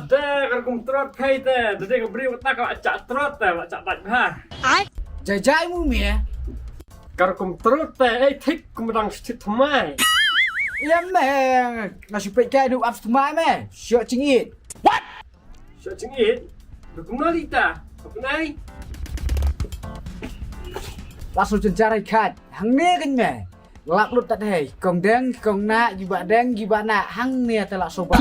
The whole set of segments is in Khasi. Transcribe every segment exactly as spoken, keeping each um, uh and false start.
Te ka rukom trot phai te, te ka briew kata ka la chah trot te, la chah dait bha. Jai jai mu me. Ka rukom trot te, ei thik kum dang sthit thymmai. Ïa me, nga shu peit kai du ap thymmai me. Shu chingit. Shu chingit. Du kumno lita. Kumnai. La shu chen charai khat. Hangne kan me. Lap lut tat hei, kong deng, kong na, jubak deng, jubak na, hangne te la soba.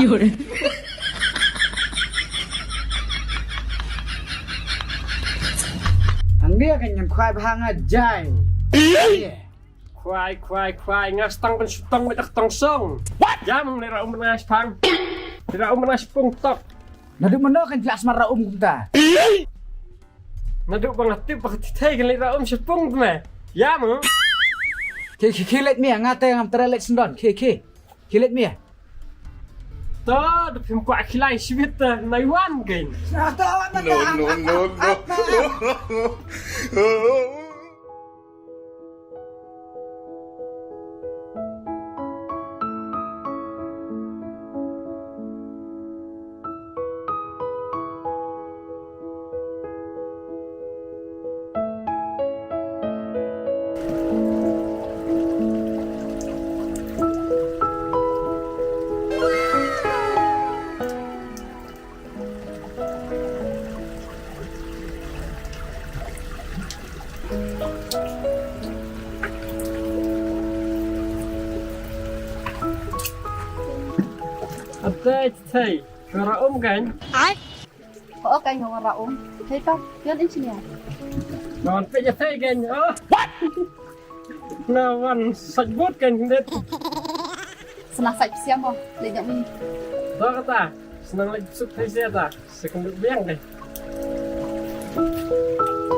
Hangne kan ngan khwai bha nga jai. Khwai, khwai, khwai, nga stang kan sutong me dak tong song. Jam le ra um na spang. Le ra um na spung tok. Naduh mano kan plas mar ra um kumta. Naduh ba nga tip ba ka thei kan leit ra um shapung me. Ïa mo. Ki ki ki leit me nga te ngam tra leit sendon. Ki ki. Ki leit me. To da phim kwah khilai shibit ta nai wan kein. No, no, no, no. Ate, ate, ka ra um kan? Ai. Ko ka ngi ra um. Hei pa, yon engineer. Non pe ja te kan. Oh. What? Na wan saj bot kan det. Sana saj siam mo, le jam ni. Da kata, senang lagi suk te sia ta. Second biang deh.